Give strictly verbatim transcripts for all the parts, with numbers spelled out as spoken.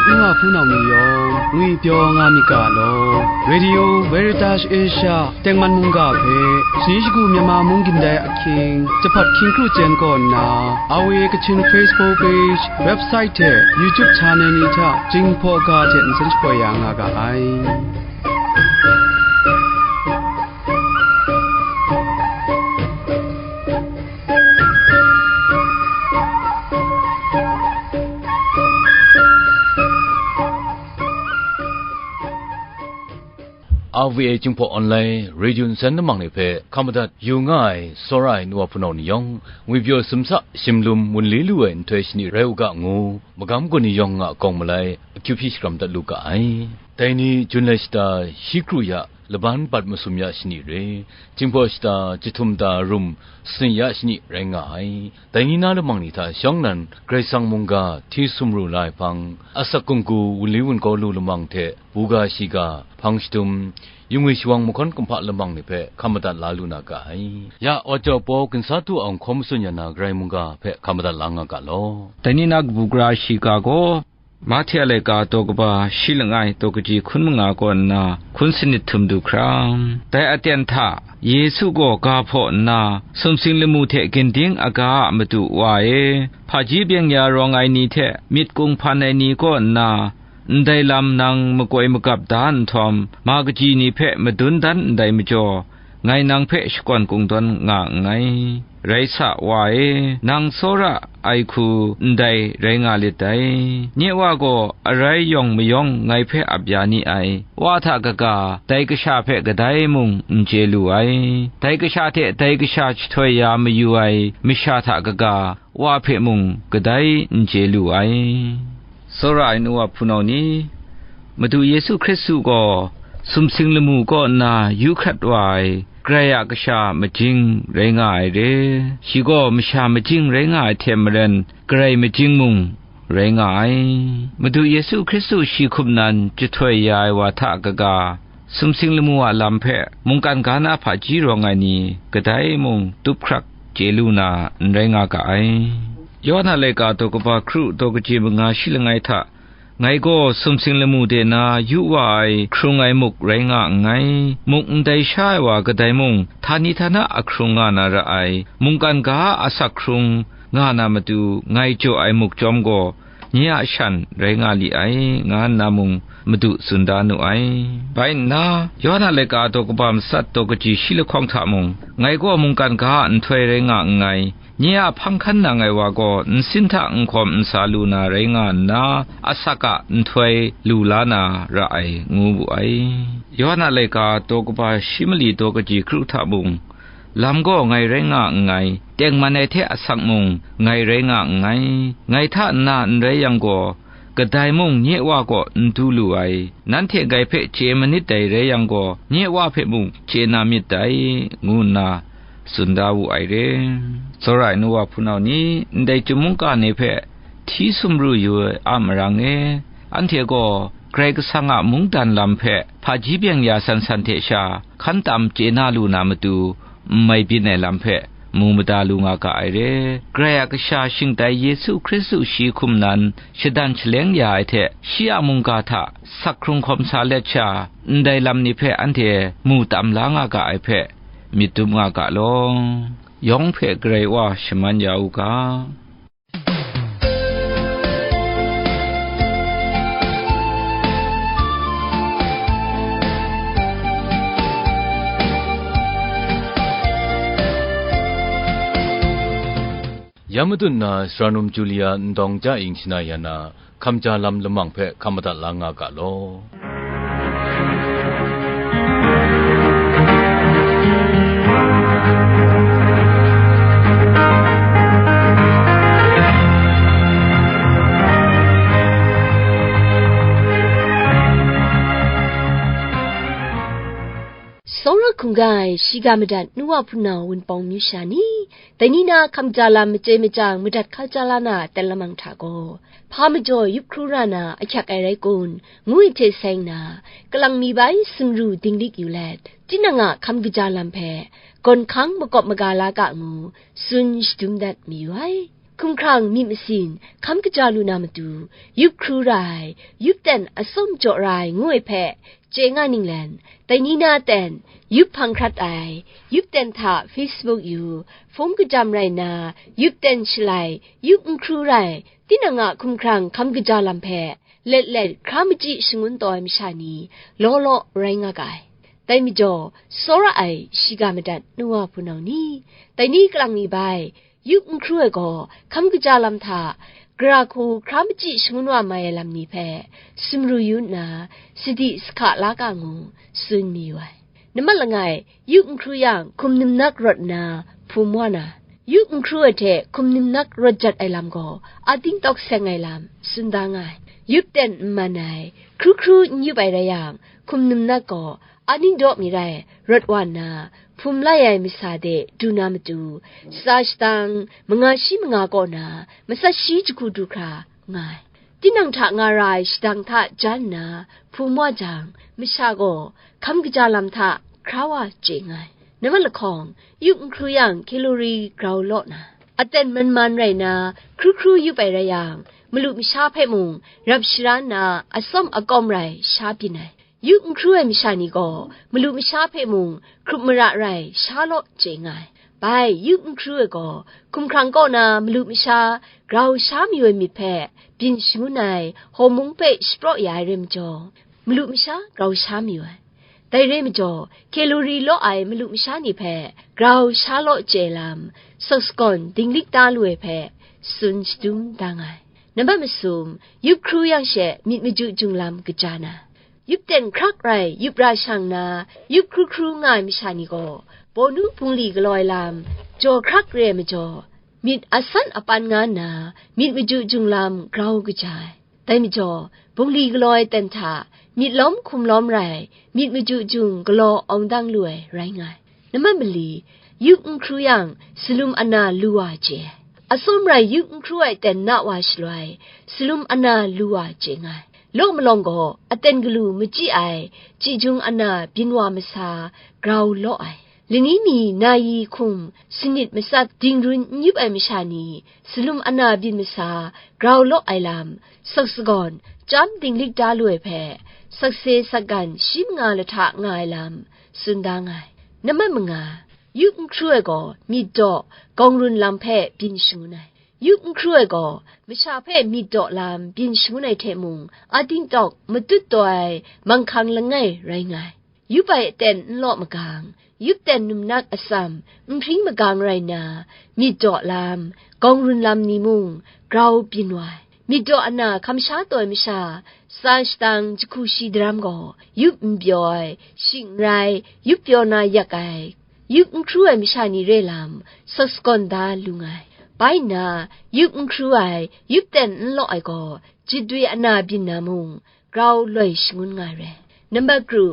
N wa hpunau ni yawng ngwipyaw nga myit ga law, Radio Veritas Asia tengman mungga hpe, shani shagu Myanmar mung gindai ahkying, jahpat hkying kru chyen kaw nna, R V A Kachin Facebook page, website hte YouTube channel ni hta Jinghpaw ga hte nsen shapoi ya nga ga ai. R V A Jinghpaw Online Radio nsen namang ni hpe hkam madat yu nga ai, tsawra ai nu wa hpunau ni yawng, ngwipyaw sumsa shimlum wunli lu ai nhtoi shani rai u ga ngu, magam kaw ni yawng a kawng malai akyu hpyi shakram dat lu ga ai. Dai ni Jun lai shata shi kru ya laban bat masum ya shani re, Jinghpaw shata jahtum da rum sani ya shani rai nga ai. Dai ni na lamang ni hta shawng nan Karai Kasang mungga hti sumru la ai hpang, asak gunggu wunli wunkau lu lamang hte buga shiga, hpang shadum, yungwi shawang mahkawn kumhpa lamang ni hpe hkam madat la lu na ga ai. Ya, Aw Jaw Paw ginsa tu awng hkaw matsun ya na Karai mungga hpe hkam madat la nga ga law. Dai ni na kabu gara shiga gaw, Mahte a laika daw kaba shi langai daw kaji hkun manga kaw nna hkun sanit htum du hkra, dai aten hta Yesu gaw ga hpaw nna, sumsing lamu hte ginding aga a matu Wa e, hpaji byeng ya rawng ai ni hte myit kunghpan ai ni kaw nna, ndai lam nang makoi magap da nhtawm, ma kaji ni hpe madun dan ndai majaw, ngai nang hpe shakawn kungdawn nga nngai. Rai sa, Wa e, nang tsawra ai hku ndai rai nga lit dai. Nye Wa gaw arai yawng mayawng ngai hpe ap ya ni ai. Wa hta kaga, dai kasha hpe kadai mung n chye lu ai. Dai kasha hte dai kasha jahtoi ya mayu ai masha hta kaga, Wa hpe mung kadai n chye lu ai. Tsawra ai nu wa hpunau ni, Madu Yesu Hkristu gaw sumsing lamu kaw nna yu hkrat wa ai Karai a Kasha majing rai nga ai re. Shi gaw masha majing rai nga ai hte maren, Karai majing mung rai nga ai. Madu Yesu Hkristu shi hkum nan jahtoi ya ai wa hta kaga, sumsing lamu a lam hpe mungkan ga na hpaji rawng ai ni kadai mung tup hkrak chye lu na n rai nga ga ai. Yawhan a laika daw kaba hkru daw kaji manga shi langai hta, ngai gaw sumsing lamu de na yu wa ai hkrung ai muk rai nga nngai. Muk ndai sha ai wa kadai mung, htani htana a hkrung nga na ra ai. Mungkan ga a asak hkrung nga na matu, ngai jaw ai muk chyawm gaw, nye a shan rai nga li ai, nga nna mung Madu tsun da nu ai. Bai nna, Yawhan a laika daw kaba matsat daw kaji shi lahkawng hta mung, ngai gaw mungkan ga a nhtoi rai nga nngai, nye a hpang hkan nang ai wa gaw nsin hta nhkawm nsa lu na rai nga nna, asak a nhtoi lu la na ra ai, ngu wu ai. Yawhan a laika daw kaba shi mali daw kaji hkru hta mung, lam gaw ngai rai nga nngai, tengman ai hte asak mung ngai rai nga nngai. Ngai hta nna n rai yang gaw, kadai mung nye Wa kaw n du lu ai. Nanhte ngai hpe chye manit dai rai yang gaw, nye Wa hpe mung chye na myit dai, ngu nna tsun da wu ai re. Tsawra ai nu wa hpunau ni, ndai chyum mungga ni hpe hti sumru yu ai a marang e, anhte gaw Karai Kasang a mungdan lam hpe hpaji byeng ya san san hte sha hkan tam chye na lu na matu, n mai byin ai lam hpe mu mada lu nga ga ai re. Grai a Kasha shingtai Yesu Hkristu shi hkum nan shadan shaleng ya ai hte, shi a mungga hta sak hkrung hkawm sa let sha, ndai lam ni hpe anhte mu tam la nga ga ai hpe myit dum nga ga law, yawng hpe Karai Wa shaman ya u ga. Ya matut na sara num Julia ndawng ja ing shana ya na, hkamja lam lamang hpe hkam madat la nga ga law. Tsawra hkungga ai shiga madat nu wa hpunau wunpawng myu sha ni, dai ni na hkamja lam machyoi machyang madat hkaja la na ten lamang hta gaw, hpa majaw yup hkru ra na ahkyak ai rai kun, ngu ai hte seng na, kalang mi bai sumru dinglik yu let, tinang a hkam kaja lam hpe gawn hkang makawp maga la ga ngu, tsun shadum dat mayu ai. Hkumhkrang myit masin hkam kaja lu na matu, yup hkru ra ai, yup ten atsawm jaw ra ai ngu ai hpe chye nga ninglen, dai ni na ten yup hpang hkrat ai, yup ten hta Facebook yu, hpung kajam rai nna, yup ten shalai, yup n hkru rai, tinang a hkumhkrang hkam kaja lam hpe let let hkra machyi shangun taw ai masha ni law law rai nga ga ai. Dai majaw, tsawra ai shiga madat nu wa hpunau ni, dai ni kalang mi bai, yup n hkru ai gaw, hkam kaja lam hta, gara hku hkra machyi shangun wa mai ai lam ni hpe sumru yu nna, sadi sahka la ga ngu tsun mayu ai. Nambat langai, yup n hkru yang, hkum nimnak rawt nna hpum wa na, yup n hkru ai hte hkum nimnak rawt jat ai lam gaw, ating tawk seng ai lam tsun da nga ai. Yup ten n man ai, hkru hkru n yup ai rai yang, hkum nimnak gaw, aning daw mi rai, rawt wa nna, hpum lai ai masa de du na matu, tsa shadang manga shi manga kaw na, matsat shi jahku du hkra nga ai. Tinang hta nga ra ai shadang hta jan nna hpum wa jang, masha gaw hkam kaja lam hta hkra wa chye nga ai. Nambat lahkawng, yup n hkru yang, kalori grau law na, aten man man rai na, hkru hkru yup ai rai yang, malu masha hpe mung rap shara nna, atsawm akawm rai sha byin ai. Yup n hkru ai masha ni gaw, malu masha hpe mung hkrup mara rai sha law chye nga ai. Bai, yup n hkru ai gaw, hkumhkrang kaw na malu masha grau sha mayu ai myit hpe byin shangun ai hawmung hpe shapraw ya ai rai majaw, malu masha grau sha mayu ai. Dai rai majaw, kalori law ai malu masha ni hpe grau sha law chye lam, sawk sagawn dinglik da lu ai hpe tsun shadum da nga ai. Nambat masum, yup hkru yang she myit maju jung lam kaja na, yup ten hkrak rai, yup ra shang na, yup hkru hkru nga ai masha ni gaw, bawnu bungli galaw ai lam jaw hkrak re ai majaw, myit asan apan nga nna, myit maju jung lam grau kaja ai. Dai majaw, bungli galaw ai ten hta, myit lawm hkum lawm rai, myit maju jung galaw awng dang lu ai rai nga ai. Nambat mali, yup n hkru yang, salum ana lu wa chye ai. Atsawm rai yup n hkru ai ten na wa shaloi, salum ana lu wa chye nga ai. Law malawng gaw, aten galu machyi ai, chyi jung ana byin wa masa, grau law ai. Lani mi nayi hkum sanit matsat dingrun n yup ai masha ni, salum ana byin masa, grau law ai lam, sawk sagawn, chyam dinglik da lu ai hpe, sakse sakgan shi manga lahta nga ai lam, tsun da nga ai. Nambat manga, yup n hkru ai gaw myit daw, gawng run lam hpe byin shangun ai. Yup n hkru ai gaw, masha hpe myit daw lam byin shangun ai hte mung, ating tawk matut taw ai manghkang langai rai nga ai. Yup ai aten n law magang, yup ten numnak atsam, nhpring magang rai nna, myit daw lam, gawng run lam ni mung grau byin wa ai. Myit daw ana hkam sha taw ai masha, tsa shadang jahku shi daram gaw, yup n pyaw ai, shing n rai, yup pyaw na yak ai, yup n hkru ai masha ni re lam, sawk sagawn da lu nga ai. Bai nna, yup n hkru ai, yup ten n law ai gaw, jitdwi ana byin na mung, grau loi shangun nga ai re. Nambat kru,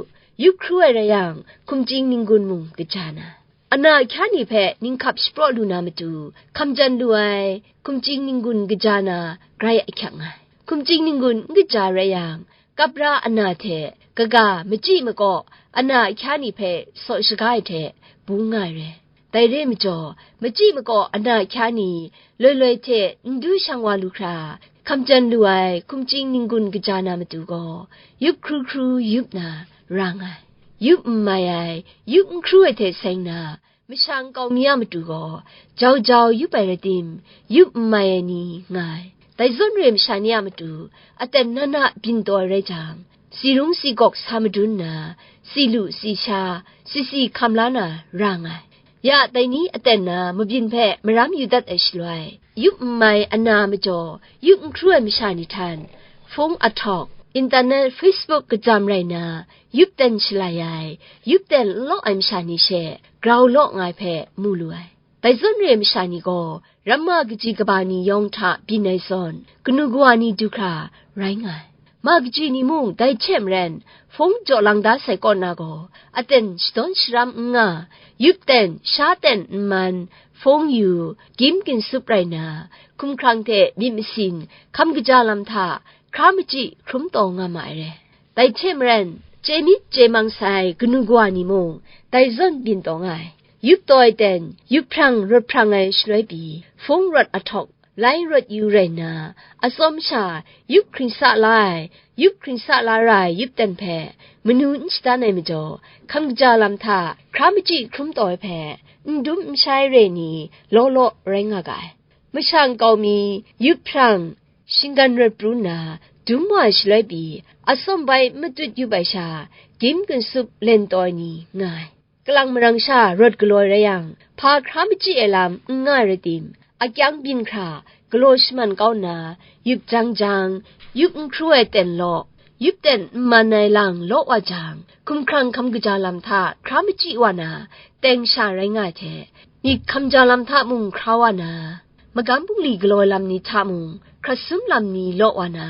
yup hkru ai rai yang, hkumching ninggun mung kaja na, ana ahkya ni hpe ninghkap shapraw lu na matu, hkam jan lu ai, hkumching ninggun kaja na, grai ahkyak nga ai. Hkumching ninggun n kaja rai yang, kapra ana hte kaga machyi makaw, ana ahkya ni hpe saw shaga ai hte bung nga ai re. Dai re majaw, machyi makaw ana ahkya ni loi loi hte n du shang wa lu hkra, hkam jan lu ai hkumching ninggun kaja na matu gaw, yup hkru hkru yup na ra nga ai. Yup n mai ai, yup n hkru ai hte seng na, masha nkau mi a matu gaw, jau jau yup ai rai tim, yup n mai ai ni nga ai. Dai zawn re ai masha ni a matu, aten na na byin taw ai rai jang, si rung si gawk sa madun nna, si lu si sha, si si hkam la na ra nga ai. Ya dai ni aten na mabyin hpe maram yu dat ai shaloi, yup n mai ana majaw, yup n hkru ai masha ni htan, hpung ahtawk, internet, Facebook kajam rai nna, yup ten shalai ai, yup ten n law ai masha ni she grau law nga ai hpe mu lu ai. Dai zawn re ai masha ni gaw, ramma kaji kaba ni yawng hta byin ai zawn, kanu kawa ni du hkra rai nga ai. Ma kaji ni mung dai hte maren, hpung jaw lang da sai kaw na gaw, aten shadawn sharam n nga, yup ten, sha ten n man, hpung yu, gyim ginsup rai nna, hkumhkrang hte myit masin, hkam kaja lam hta, hkra machyi hkrum taw nga ma ai re. Dai hte maren, chye myit chye mang sai kanu kawa ni mung, dai zawn byin taw nga ai. Yup taw ai ten, yup hprang rawt hprang ai shaloi pyi, hpung rawt ahtawk, lai rawt yu rai nna, atsawm sha yup hkring sa la ai, yup hkring sa la ra ai yup ten hpe manu n shadan ai majaw, hkam kaja lam hta hkra machyi hkrum taw ai hpe, n dum n shai re ni law law rai nga ga ai. Masha nkau mi yup hprang, shinggan rawt pru nna dum wa ai shaloi pyi, atsawm bai matut yup ai sha, gyim ginsup len taw ai ni nga ai. Kalang marang sha rawt galaw rai yang, hpa hkra machyi ai lam n nga ai rai tim, akyang byin hkra galaw shaman kau nna, yup jang jang, yup n hkru ai ten law, yup ten n man ai lang law wa jang, hkumhkrang hkam kaja lam hta hkra machyi wa na, teng sha rai nga ai hte, myit hkam ja lam hta mung hkra wa na, magam bungli galaw ai lam ni hta mung hkrat sum lam ni law wa na,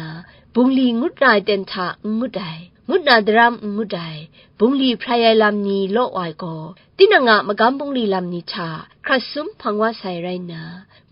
bungli ngut ra ai ten hta n ngut ai, ngut na daram n ngut ai, bungli hprai ai lam ni law wa ai gaw, tinang a magam bungli lam ni hta hkrat sum hpang wa sai rai nna,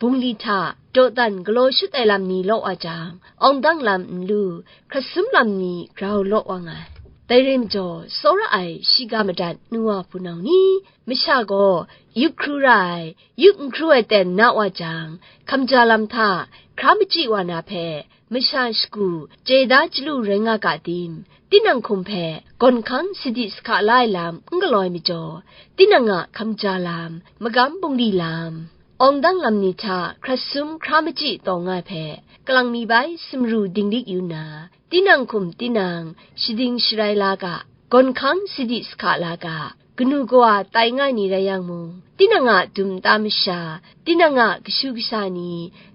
bungli hta dawdan galaw shut ai lam ni law wa jang, awng dang lam n lu, hkrat sum lam ni grau law wa nga ai. Dai rai majaw, tsawra ai shiga madat nu wa hpunau ni, masha gaw yup hkru ra ai, yup n hkru ai ten na wa jang, hkam ja lam hta hkra machyi wa na hpe, masha shagu chye da chyalu rai nga ga tim, tinang hkum hpe gawn hkang sadi sahka la ai lam n galaw ai majaw, tinang a hkam ja lam, magam bungli lam, awng dang lam ni hta hkrat sum hkra machyi taw nga ai hpe, kalang mi bai sumru dinglik yu nna, tinang hkum tinang shading sharai la ga, gawn hkang sadi sahka la ga, kanu kawa tai nga ai ni rai yang mung, tinang a dum nta masha, tinang a kashu kasha ni,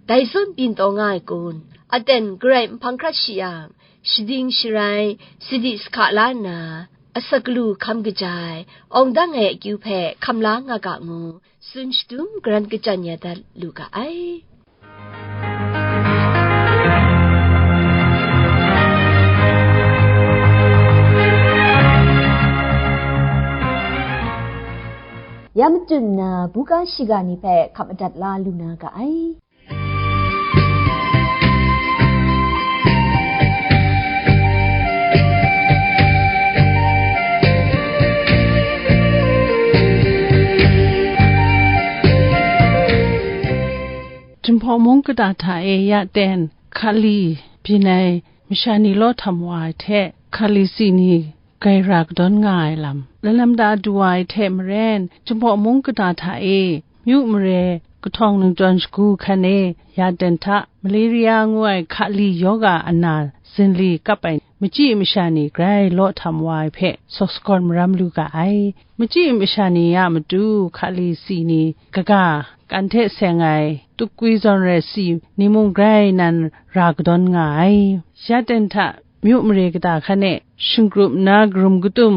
dai zawn byin taw nga ai kun, aten garai nhpang hkrat shi yang, shading sharai, sadi sahka la nna, asak galu hkam kaja ai, awng dang ai akyu hpe hkam la nga ga ngu, tsun shadum garan kachyan ya dat lu ga ai. Ya matut nna, buga shiga ni hpe hkap madat la lu na ga ai. Jinghpaw mung kata hta e ya ten, hkali byin ai masha ni law htam wa ai hte, hkali si ni grai ra kadawn nga ai lam, lalam da du wa ai hte maren, Jinghpaw mung kata hta e, myu mare kahtawng ningtawng shagu hkan e, ya ten hta, malaria ngu ai hkali yawga ana zinli kap ai machyi masha ni grai law htam wa ai hpe, sawk sagawn maram lu ga ai. Machyi masha ni a matu hkali si ni kaga, kan hte seng ai, tukwi zawn rai si ni mung grai nan ra kadawn nga ai. Ya ten hta, myu mare kata hkan e, shingkrup nna karum katum,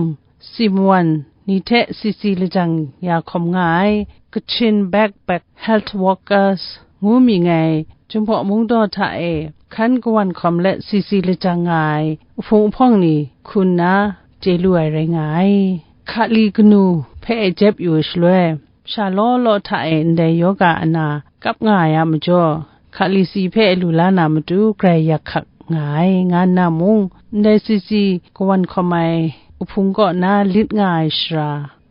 si mawan ni hte si si lajang ya hkawm nga ai, Kachin Backpack Health Workers ngu mi ngai, Jinghpaw mungdaw hta e hkan kawan hkawm let si si lajang nga ai ahpung ahpawng ni hku nna chye lu ai rai nga ai. Hkali kanu hpe e jep yu ai shaloi, masha law law hta e ndai yawga ana kap nga ai a majaw, hkali si hpe lu la na matu grai yak hkak nga ai, nga nna mung, ndai si si kawan hkawm ai ahpung kaw na lit nga ai shara,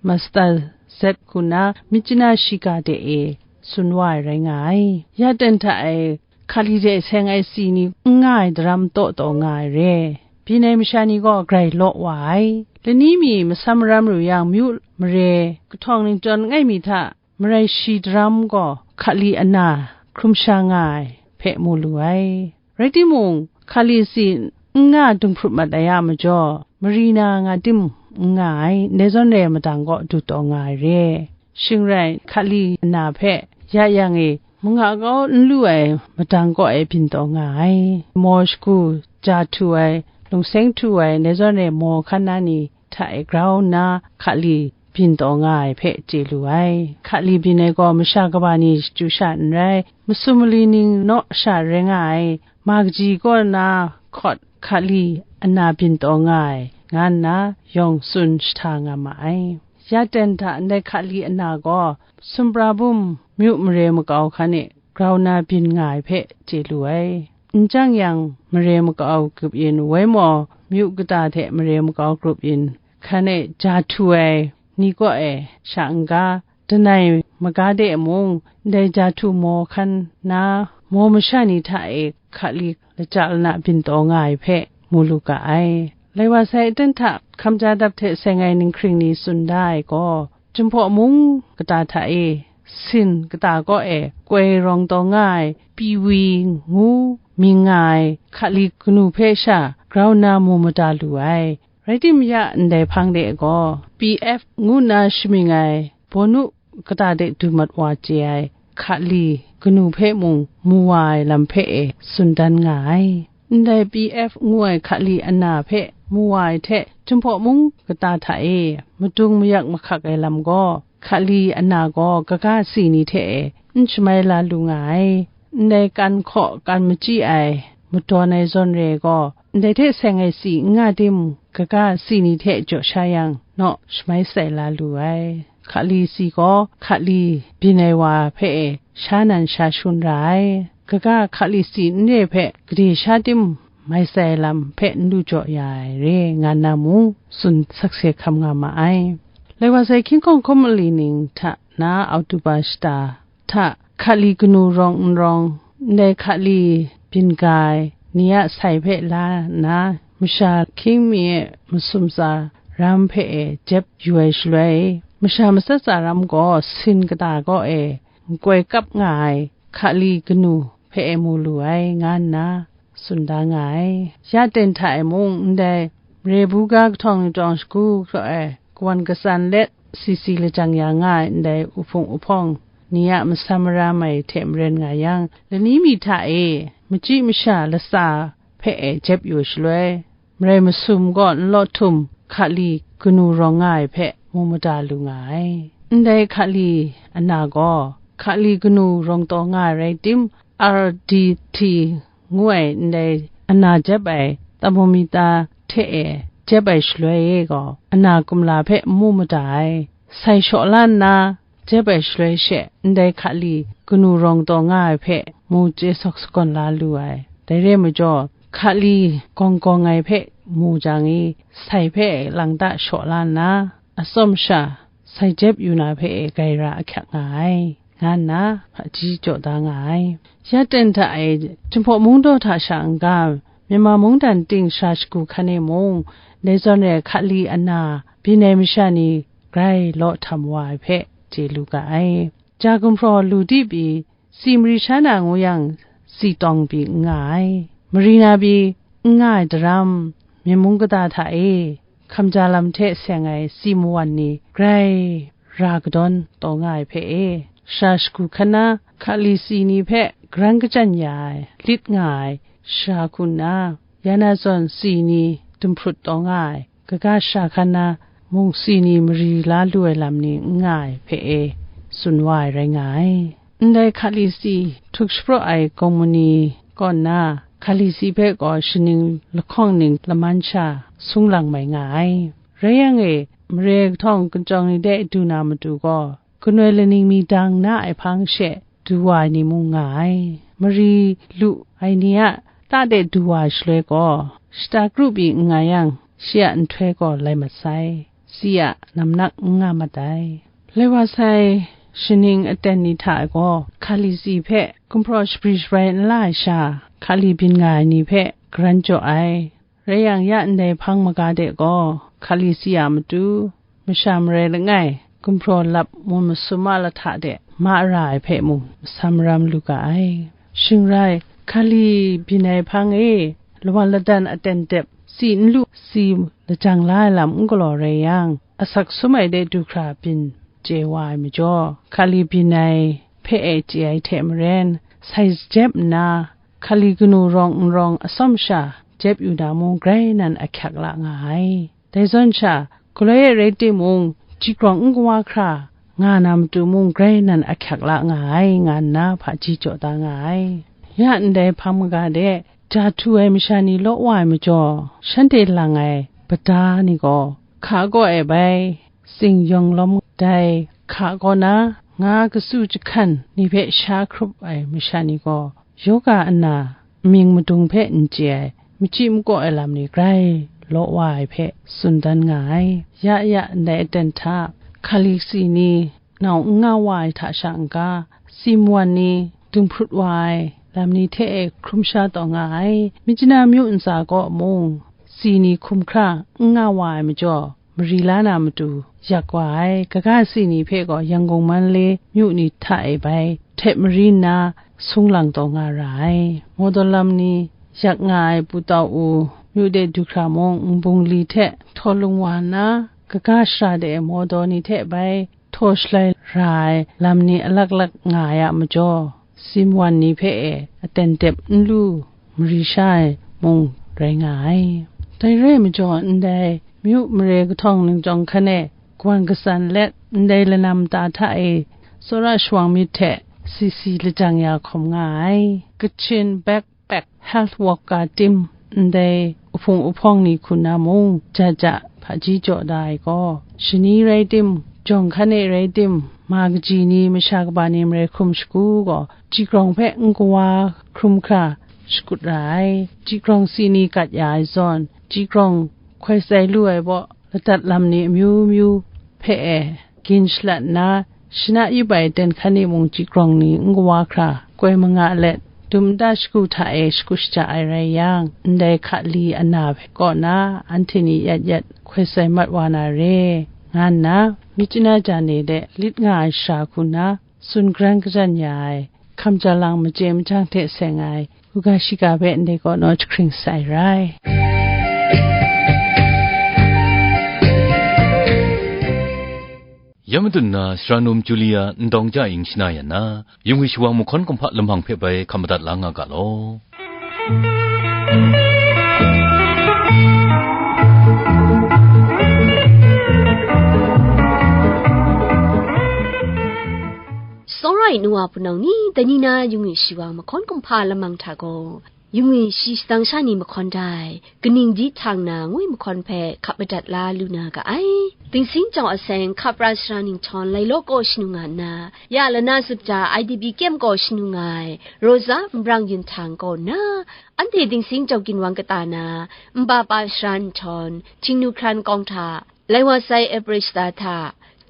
Master Z hku na myit chyanam shiga de e tsun wa ai rai nga ai. Ya ten hta e hkali de seng ai si ni n nga ai daram taw taw nga ai re. Byin ai masha ni gaw grai law wa ai. Lani mi masam maram ru yang, myu mare kahtawng ningtawng langai mi hta marai shi daram gaw hkali ana hkrum sha nga ai hpe mu lu ai. Rai timung, hkali si n nga dung hprup mat ai a majaw, mari na nga tim n nga ai, ndai zawn re ai madang kaw du taw nga ai re. Shing rai, hkali ana hpe ya yang e, manga kau n lu ai madang kaw e byin taw nga ai. Maw shagu, ja htu ai, lungseng htu ai, ndai zawn re maw hkan na ni hta e grau nna, hkali byin taw nga ai hpe chye lu ai. Hkali byin ai gaw masha kaba ni chyu sha n rai, masum mali ning naw sha rai nga ai, ma kaji kaw na hkawt hkali ana byin taw nga ai, nga nna yawng tsun jahta nga ma ai. Ya ten hta ndai hkali ana gaw, sumpra bum myu mare makau hkan e grau na byin nga ai hpe chye lu ai. N jang yang, mare makau grup yin, woi maw, myu kata hte mare makau grup yin, hkan e ja htu ai ni kaw e sha n-ga, danai maga de mung, ndai ja htu maw hkan na maw masha ni hta e hkali laja lana byin taw nga ai hpe mu lu ga ai. Lai wa sai aten hta hkamja dap hte seng ai ninghkring ni tsun da ai gaw, Jinghpaw mung kata hta e, sin kata kaw e koi rawng taw nga ai Piwi ngu mying nga ai hkali kanu hpe sha grau nna mu mada lu ai. Rai timung ya ndai hpang de gaw, P F ngu nna shamying ai Bawnu kata de du mat wa chye ai hkali kanu hpe mung mu wa ai lam hpe e tsun dan nga ai. Ndai P F ngu ai hkali ana hpe mu wa ai hte Jinghpaw mung kata hta e madung mayak mahkak ai lam gaw, hkali ana gaw kaga si ni hte e n shamai la lu nga ai. Ndai kan hkaw kan machyi ai madawn ai zawn re gaw, ndai hte seng ai si n nga tim, kaga si ni hte jaw sha yang naw shamai sai la lu ai. Hkali si gaw hkali byin ai wa hpe e sha nan sha shun ra ai. Kaga hkali si n re hpe gade sha tim mai sai lam hpe n lu jaw ya ai re, nga nna mung tsun sakse hkam nga ma ai. Lai wa sai hkying hkawng hkawm mali ning hta na Oktoba shata hta hkali kanu rawng n rawng, ndai hkali byin ga ai ni a sai hpe la nna, masha hkying mi e masum tsa ram hpe e jep yu ai shaloi, masha matsat tsa ram gaw sin kata kaw e nkoi kap nga ai hkali kanu hpe e mu lu ai, nga nna tsun da nga ai. Ya ten hta e mung ndai mare buga kahtawng ni tawng shagu hkraw ai kawan katsan let sisi lajang ya nga ai ndai uhpung uhpawng ni a masam mara mai hte maren nga yang, lani mi hta e machyi masha latsa hpe e jep yu shaloi, marai masum gaw nlaw htum hkali kanu rawng nga ai hpe mu mada lu nga ai. Ndai hkali ana gaw hkali kanu rawng taw nga ai rai tim, R D T ngu ai ndai ana jep ai thermometer hte e jep ai shaloi e gaw, ana kumla hpe n mu mada ai. Sai shaw la nna, jep ai shaloi she, ndai hkali kanu rawng taw nga ai hpe mu chye sawk sagawn la lu ai. Dai re ai majaw, hkali gawng gawng ai hpe mu jang i, sai hpe lang ta shaw la nna, atsawm sha sai jep yu na hpe e gai ra ahkyak nga ai, nga nna hpaji jaw da nga ai. Ya ten hta e, Jinghpaw Mungdaw hta sha n-ga, Myanmar mungdan ting sara shagu hkan e mung, dai zawn e hkali ana byin ai masha ni grai law htam wa ai hpe chye lu ga ai. Ja gumhpraw lu di pyi, si mari sha na ngu yang, si tawng pyi n nga ai. Mari na pyi n nga ai daram, myen mung kata hta e, hkamja lam hte seng ai si mawan ni grai ra kadawn taw nga ai hpe e, sara shagu hkan na hkali si ni hpe karan kachyan ya ai, lit nga ai, sara hku nna, ya na zawn si ni dumhprut taw nga ai, kaga sara hkan na mung si ni mari la lu ai lam ni n nga ai hpe e tsun wa ai rai nga ai. Ndai hkali si htuk shapraw ai gaw mu ni kaw nna, hkali si hpe gaw shaning lahkawng ning laman sha sung lang mai nga ai. Rai yang e, mare kahtawng kachyawng ni de du na matu gaw, Galoi laning mi dang na ai hpang she du wa ai ni mung nga ai. Mari lu ai ni a ta de du wa ai shaloi gaw, shata kru pyi n nga yang, shi a nhtoi gaw lai mat sai, si a namnak n nga mat ai. Lai wa sai, shaning aten ni hta e gaw, hkali si hpe gumhpraw shabri shabrai n la ai sha, hkali byin nga ai ni hpe karan jaw ai. Rai yang, ya ndai hpang maga de gaw, hkali si a matu, masha marai langai, gumhpraw lap mung masum a lahta de ma ra ai hpe mung masam maram lu ga ai. Shing rai, hkali byin ai hpang e, lawan ladan aten dep, si n lu, si lajang la ai lam n galaw rai yang, asak sum ai de du hkra byin chye wa ai majaw, hkali byin ai hpe e chye ai hte maren, sai jep nna, hkali kanu rawng n rawng atsawm sha jep yu na mung grai nan ahkyak la nga ai. Dai zawn sha, galoi e rai timung, jagrawng n kawa hkra nga na matu mung grai nan ahkyak la nga ai, nga nna hpaji jaw da nga ai. Ya ndai hpang maga de, ja htu ai masha ni law wa ai majaw, shanhte lang ai bada ni gaw, hka gaw e bai, tsing yawng lawm dai, hka gaw na, nga katsu jahkan ni hpe sha hkrup ai masha ni gaw, yoga ana mying madung hpe n chye ai, machyi makaw ai lam ni grai law wa ai hpe tsun dan nga ai. Ya ya ndai aten hta, hkali si ni nau n nga wa ai hta sha n-ga, si mawan ni dumhprut wa ai, lam ni hte e hkrum sha taw nga ai. Myitkyina myu ntsa kaw mung, si ni hkum hkra n nga wa ai majaw, mari la na matu yak wa ai. Kaga si ni hpe gaw Yangon, Manle myu ni hta e bai hte mari nna sung lang taw nga ra ai. Mawdaw lam ni yak nga ai Putau myu de du hkra mung, nbungli hte htaw lung wa nna, kaga shara de mawdaw ni hte bai htaw shalai ra ai lam ni alak lak nga ai a majaw, simwan ni hpe e aten dep n lu mari sha ai mung rai nga ai. Dai re ai majaw, ndai myu mare kahtawng ningtawng hkan e kawan katsan let, ndai lanam ta hta e tsawra shawang myit hte si si lajang ya hkawm nga ai. Kachin Backpack Health Worker Team ndai uhpung uhpawng ni hku na mung, ja ja hpaji jaw da ai gaw, shani rai tim, jawng hkan e rai tim, ma kaji ni, masha kaba ni marai hkrum shagu gaw, chyi grawng hpe n kawa hkrum hkra shakut ra ai. Chyi grawng si ni gat ya ai zawn, chyi grawng hkoi sai lu ai baw, ladat lam ni amyu myu hpe e gin shalat nna, shana yup ai ten hkan e mung chyi grawng ni n kawa hkra koi manga let, dum nta shagu hta e shagu shaja ai rai yang, ndai hka li ana hpe kaw na, anhte ni yat yat hkoi sai mat wa na re, nga nna, Myitkyina ja ni de lit nga ai shara hku na, tsun garan kajan ya ai, hkam ja lang machye majang hte seng ai, kaga shiga hpe ndai kaw naw jahkring sai rai. Ya matut na, sara num Julia ndawng ja ing shana yan na, yungwi shawang mahkawn kumhpa lamang hpe bai hkam madat la nga ga law. Tsawra ai nu wa hpunau ni, dai ni na yungwi shawang mahkawn kumhpa lamang hta gaw, yungwi shi shadang sha ni mahkawn dai, kaning di htang na ngwi mahkawn hpe hkap madat la lu na ga ai. Dingsing jau aseng hka pra sara ninghtawng Lailaw kaw shanu nga nna, ya lana sutja I D P kyem kaw shanu nga ai, Rosa Nbrang Yun Htang kaw nna, anhte dingsing jau ginwang kata na, nba pa sara nhtawm, Htingnu hkran kawng hta, lai wa sai April shata hta,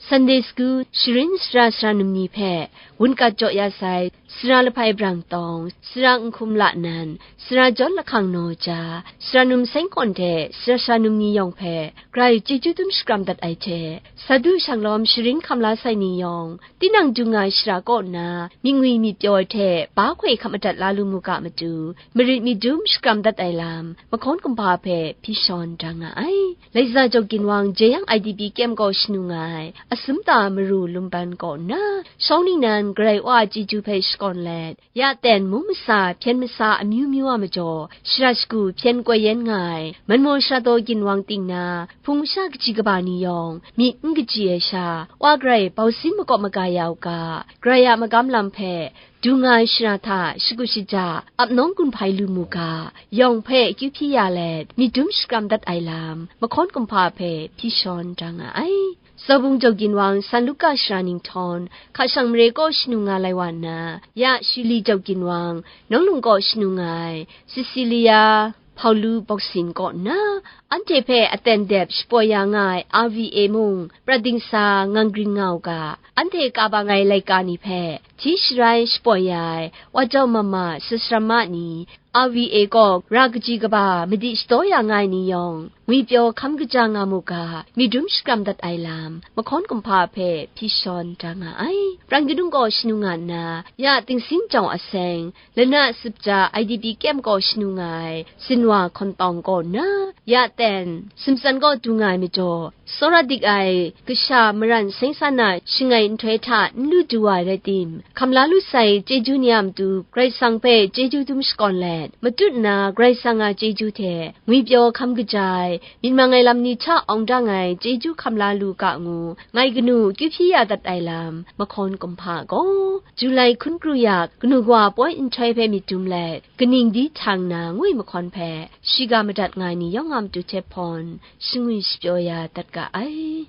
Sunday School, sharin sara sara num ni hpe, wunkat jaw ya sai, sara lahpai brang tawng, sara nhkum la nan, sara jawn lahkang naw ja, sara num seng kawn hte sara sara num ni yawng hpe, grai chyeju dum shakram dat ai hte, sa du shanglawm sharin hkam la sai ni yawng, tinang dung nga ai shara kaw nna, myit ngwi myit pyaw ai hte, ba hkoi hkap madat la lu mu ga matu, marit myit dum shakram dat ai lam, mahkawn kumhpa hpe hpyi shawn da nga ai. Laiza jau ginwang jeyang I D P kyem kaw shanu nga ai, asum ta maru lumban kaw nna, shawng ningnan Karai Wa a chyeju hpe shakawn let, ya ten mung masa, hpyen masa amyu myu a majaw, shara shagu hpyen koi yen nga ai, manmaw shara taw ginwang ting na, hpung masha kaji kaba ni yawng, myit n kaji ai sha, Wa Karai bausin makawp maga ya u ga, Karai a magam lam hpe, du nga ai shara hta shagu shaja, ap nawng gun hpai lu mu ga, yawng hpe akyu hpyi ya let, myit dum shakram dat ai lam, mahkawn kumhpa hpe hpyi shawn da nga ai. Zaubung jau ginwang San Luka sara ninghtawm, hka shang mare kaw shanu nga lai wa nna, ya Shili jau ginwang, Nawng Lung kaw shanu nga ai, Cecilia, Hpaulu bawksin kaw nna, anhte hpe aten dep shapoi ya nga ai R V A mung, prat dingsa ngang gring nga u ga, anhte ka bang ai laika ni hpe, hti sharai shapoi ya ai, wa jau mama, sasara ma ni, R V A kaw ra kaji kaba madi shadaw ya nga ai ni yawng, ngwi pyaw hkam kaja nga mu ga, myit dum shakram dat ai lam, mahkawn kumhpa hpe hpyi shawn da nga ai. Pran kadung kaw shanu nga nna, ya dingsing jau aseng, lana sutja I D P kyem kaw shanu nga ai, Sinwa hkawntawng kaw nna, ya ten, sumtsan kaw du nga ai majaw, tsawra dik ai, kasha maran seng san na shangai nhtoi hta n lu du wa ai rai tim, hkam la lu sai chyeju ni a matu Karai Kasang hpe chyeju dum shakawn let, matut nna Karai Kasang a chyeju hte ngwi pyaw hkam kaja ai, myit mang ai lam ni hta awng dang ai chyeju hkam la lu ga ngu, ngai kanu kyu hpyi ya dat ai lam, mahkawn kumhpa gaw, Julai hkun kru ya kanu kawa poi nhtoi hpe myit dum let, kaning di htang na ngwi mahkawn hpe, shiga madat nga ai ni yawng a matu hte hpawn, shangwi shapyaw ya dat ga ai.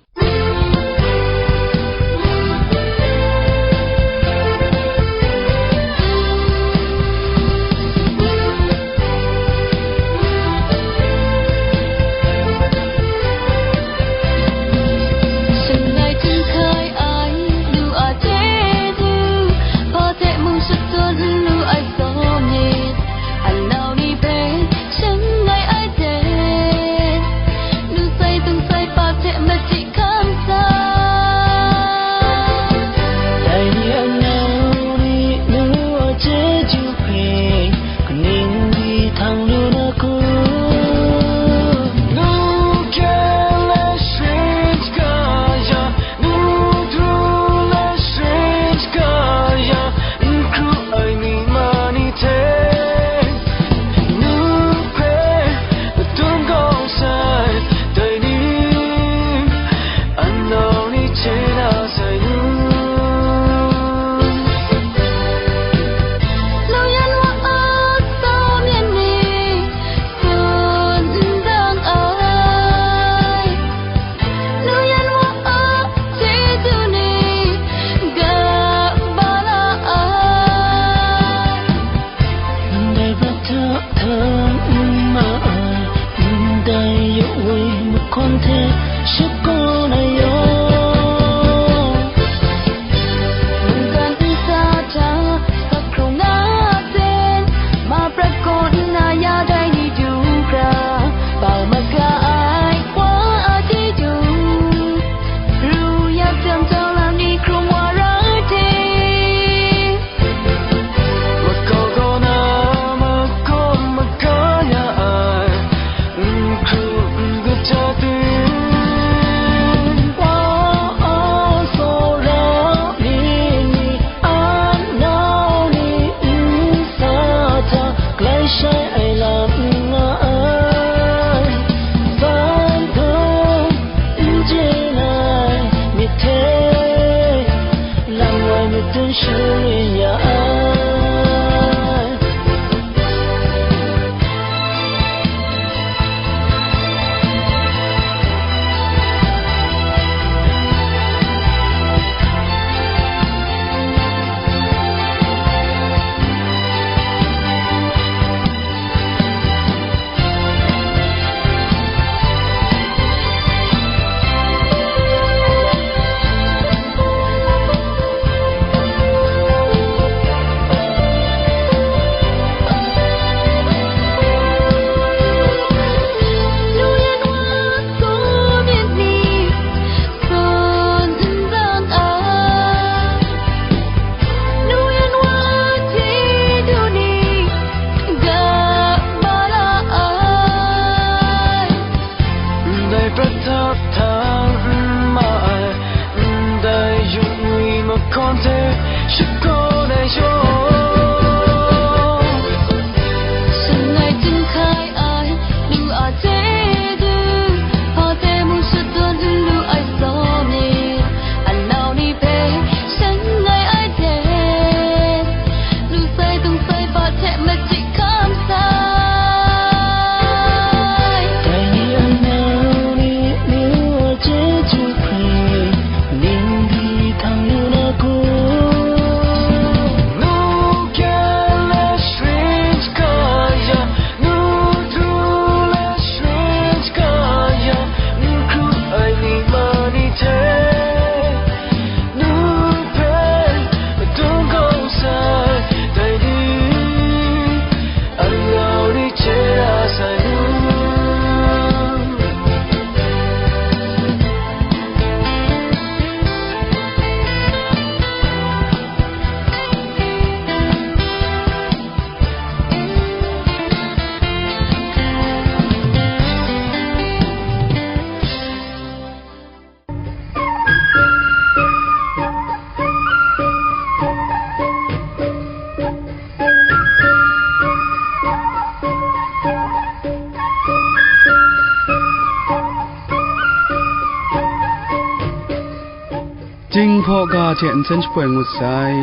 Jinghpaw ga hte nsen shapoi ngut sai.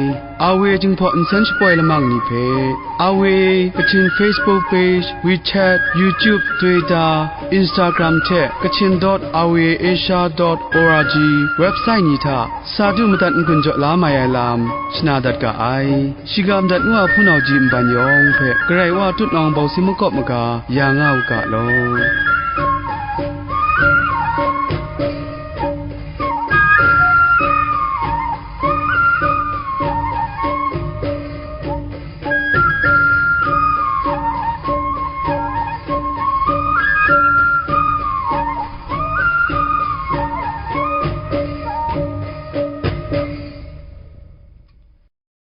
Awe Jinghpaw nsen shapoi lamang ni hpe, Awe Kachin Facebook page, WeChat, YouTube, Twitter, Instagram hte Kachin dot awe asia dot org website ni hta sa du madat n-gun jaw la mai ai lam shana dat ga ai. Shiga madat ngu a hpunau ji nban yawng hpe Karai Wa tutnawng bawsi makawp maga ya nga u ga law.